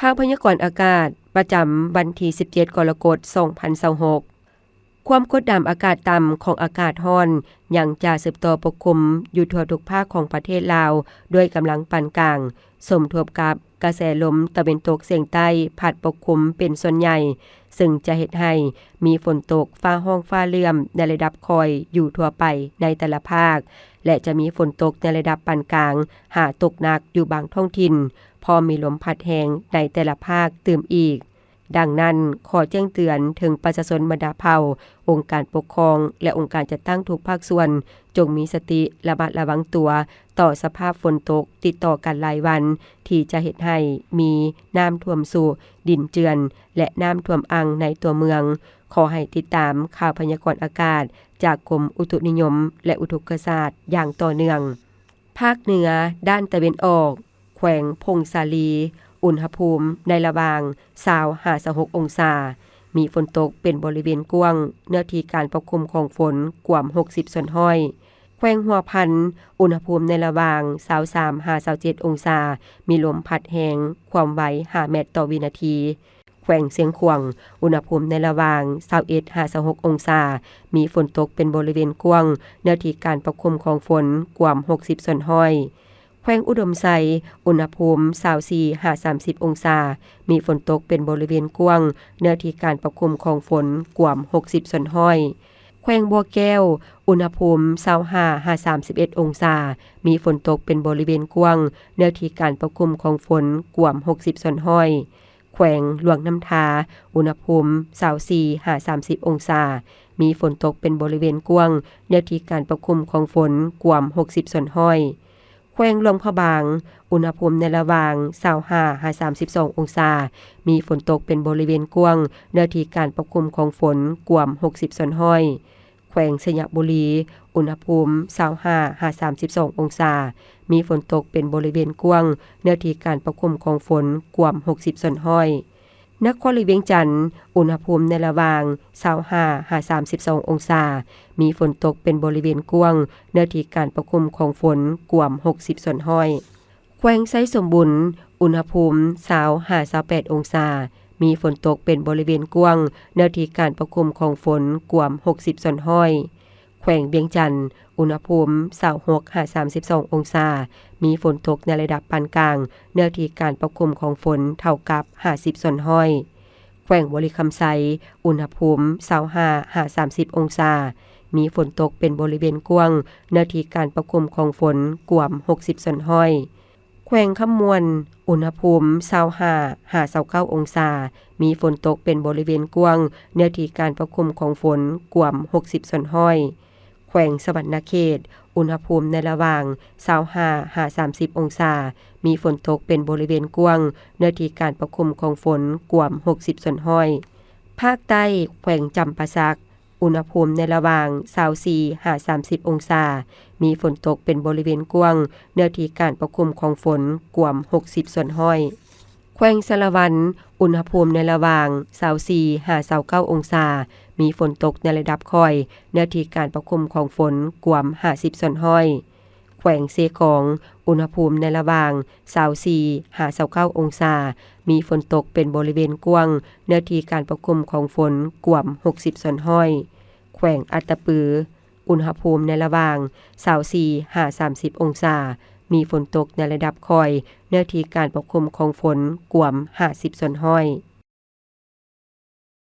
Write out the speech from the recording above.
ຂ່າວພະຍາກອນອາກາດ ປະຈຳວັນທີສິບເຈັດ ກໍລະກົດ ສອງພັນຊາວຫົກ. ຄວາມກົດດຳອາກາດຕ່ຳຂອງອາກາດຮ້ອນ ຍັງຈະສືບຕໍ່ປົກຄຸມຢູ່ທົ່ວທຸກພາກຂອງປະເທດລາວ ດ້ວຍກຳລັງປານກາງ, ສົມທົບກັບກະແສລົມຕາເວັນຕົກສຽງໃຕ້ພັດປົກຄຸມເປັນສ່ວນໃຫຍ່, ເຊິ່ງຈະເຮັດໃຫ້ມີຝົນຕົກຟ້າຮ້ອງຟ້າເຫຼື້ອມໃນລະດັບຄ່ອຍຢູ່ທົ່ວໄປໃນແຕ່ລະພາກ ແລະ ຈະມີຝົນຕົກໃນລະດັບປານກາງຫາຕົກໜັກຢູ່ບາງທ້ອງຖິ່ນ, ພ້ອມມີລົມພັດແຮງໃນແຕ່ລະພາກຕື່ມອີກ. ດັ່ງນັ້ນ, ຂໍແຈ້ງເຕືອນເຖິງປະຊາຊົນບັນດາເຜົ່າ, ອົງການປົກຄອງ ແລະ ອົງການຈັດຕັ້ງທຸກພາກສ່ວນ, ຈົ່ງມີສະຕິລະມັດລະວັງຕົວຕໍ່ສະພາບຝົນຕົກຕິດຕໍ່ກັນຫຼາຍວັນ ທີ່ຈະເຮັດໃຫ້ມີນ້ຳຖ້ວມຊຸ, ດິນເຈື່ອນ ແລະ ນ້ຳຖ້ວມອັ່ງໃນຕົວເມືອງ. ຂໍໃຫ້ຕິດຕາມຂ່າວພະຍາກອນອາກາດຈາກກົມອຸຕຸນິຍົມ ແລະ ອຸທົກກະສາດຢ່າງຕໍ່ເນື່ອງ. ພາກເໜືອດ້ານຕາເວັນອອກ, ແຂວງຜົ້ງສາລີ, ອຸນຫະພູມໃນລະຫວ່າງຊາວຫາຊາວຫົກອົງສາ, ມີຝົນຕົກເປັນບໍລິເວນກວ້າງ, ເນື້ອທີ່ການປະຄຸມຂອງຝົນກວມຫົກສິບສ່ວນຮ້ອຍ. ແຂວງຫົວພັນ, ອຸນຫະພູມໃນລະຫວ່າງຊາວສາມຫາຊາວເຈັດອົງສາ, ມີລົມພັດແຮງ, ຄວາມໄວຫ້າແມັດຕໍ່ວິນາທີ. ແຂວງຊຽງຂວາງ, ອຸນຫະພູມໃນລະຫວ່າງຊາວເອັດຫາຊາວຫົກອົງສາ, ມີຝົນຕົກເປັນບໍລິເວນກວ້າງ, ເນື້ອທີ່ການປະຄຸມຂອງຝົນກວມຫົກສິບສ່ວນຮ້ອຍ. ແຂວງອຸດົມໄຊ, ອຸນຫະພູມຊາວສີ່ຫາສາມສິບອົງສາ, ມີຝົນຕົກເປັນບໍລິເວນກວ້າງ, ເນື້ອທີ່ການປະຄຸມຂອງຝົນກວມຫົກສິບສ່ວນຮ້ອຍ. ແຂວງບໍ່ແກ້ວ, ອຸນຫະພູມຊາວຫ້າຫາສາມສິບເອັດອົງສາ, ມີຝົນຕົກເປັນບໍລິເວນກວ້າງ, ເນື້ອທີ່ການປະຄຸມຂອງຝົນກວມຫົກສິບສ່ວນຮ້ອຍ. ແຂວງຫຼວງນ້ຳທາ, ອຸນຫະພູມຊາວສີ່ຫາສາມສິບອົງສາ, ມີຝົນຕົກເປັນບໍລິເວນກວ້າງ, ເນື້ອທີ່ການປະຄຸມຂອງຝົນກວມຫົກສິບສ່ວນຮ້ອຍ. ແຂວງຫຼວງພະບາງ, ອຸນຫະພູມໃນລະຫວ່າງຊາວຫ້າຫາສາມສິບສອງອົງສາ, ມີຝົນຕົກເປັນບໍລິເວນກວ້າງ, ເນື້ອທີ່ການປະຄຸມຂອງຝົນກວມຫົກສິບສ່ວນຮ້ອຍ. ແຂວງໄຊຍະບູລີ, ອຸນຫະພູມຊາວຫ້າຫາສາມສິບສອງອົງສາ, ມີຝົນຕົກເປັນບໍລິເວນກວ້າງ, ເນື້ອທີ່ການປະຄຸມຂອງຝົນກວມຫົກສິບສ່ວນຮ້ອຍ. ນະຄອນຫຼວງວຽງຈັນ, ອຸນຫະພູມໃນລະຫວ່າງຊາວຫ້າຫາສາມສິບສອງອົງສາ, ມີຝົນຕົກເປັນບໍລິເວນກວ້າງ, ເນື້ອທີ່ການປະຄຸມຂອງຝົນກວມຫົກສິບສ່ວນຮ້ອຍ. ແຂວງໄຊສົມບູນ, ອຸນຫະພູມຊາວຫາຊາວແປດອົງສາ, ມີຝົນຕົກເປັນບໍລິເວນກວ້າງ, ເນື້ອທີ່ການປະຄຸມຂອງຝົນກວມຫົກສິບສ່ວນຮ້ອຍ. ແຂວງວຽງຈັນ, ອຸນຫະພູມຊາວຫົກຫາສາມສິບສອງອົງສາ, ມີຝົນຕົກໃນລະດັບປານກາງ, ເນື້ອທີ່ການປະຄຸມຂອງຝົນເທົ່າກັບຫ້າສິບສ່ວນຮ້ອຍ. ແຂວງບໍລິຄຳໄຊ, ອຸນຫະພູມຊາວຫ້າຫາສາມສິບອົງສາ, ມີຝົນຕົກເປັນບໍລິເວນກວ້າງ, ເນື້ອທີ່ການປະຄຸມຂອງຝົນກວມຫົກສິບສ່ວນຮ້ອຍ. ແຂວງຄຳມ່ວນ, ອຸນຫະພູມຊາວຫ້າຫາຊາວເກົ້າອົງສາ, ມີຝົນຕົກເປັນບໍລິເວນກວ້າງ, ເນື້ອທີ່ການປະຄຸມຂອງຝົນກວມຫົກສິບສ່ວນຮ້ອຍ. ແຂວງສະຫວັນນະເຂດ, ອຸນຫະພູມໃນລະຫວ່າງຊາວຫ້າຫາສາມສິບອົງສາ, ມີຝົນຕົກເປັນບໍລິເວນກວ້າງ, ເນື້ອທີ່ການປະຄຸມຂອງຝົນກວມຫົກສິບສ່ວນຮ້ອຍ. ພາກໃຕ້, ແຂວງຈຳປາສັກ, ອຸນຫະພູມໃນລະຫວ່າງຊາວສີ່ຫາສາມສິບອົງສາ, ມີຝົນຕົກເປັນບໍລິເວນກວ້າງ, ເນື້ອທີ່ການປະຄຸມຂອງຝົນກວມຫົກສິບສ່ວນຮ້ອຍ. ແຂວງສາລະວັນ, ອຸນຫະພູມໃນລະຫວ່າງຊາວສີ່ຫາຊາວເກົ້າອົງສາ, ມີຝົນຕົກໃນລະດັບຄ່ອຍ, ເນື້ອທີ່ການປະຄຸມຂອງຝົນກວມຫ້າສິບສ່ວນຮ້ອຍ. ແຂວງເຊກອງ, ອຸນຫະພູມໃນລະຫວ່າງຊາວສີ່ຫາຊາວເກົ້າອົງສາ, ມີຝົນຕົກເປັນບໍລິເວນກວ້າງ, ເນື້ອທີ່ການປະຄຸມຂອງຝົນກວມຫົກສິບສ່ວນຮ້ອຍ. ແຂວງອັດຕະປື, ອຸນຫະພູມໃນລະຫວ່າງຊາວສີ່ຫາສາມສິບອົງສາ, ມີຝົນຕົກໃນລະດັບຄ່ອຍ, ເນື້ອທີ່ການປະຄຸມຂອງຝົນກວມຫ້າສິບສ່ວນຮ້ອຍ.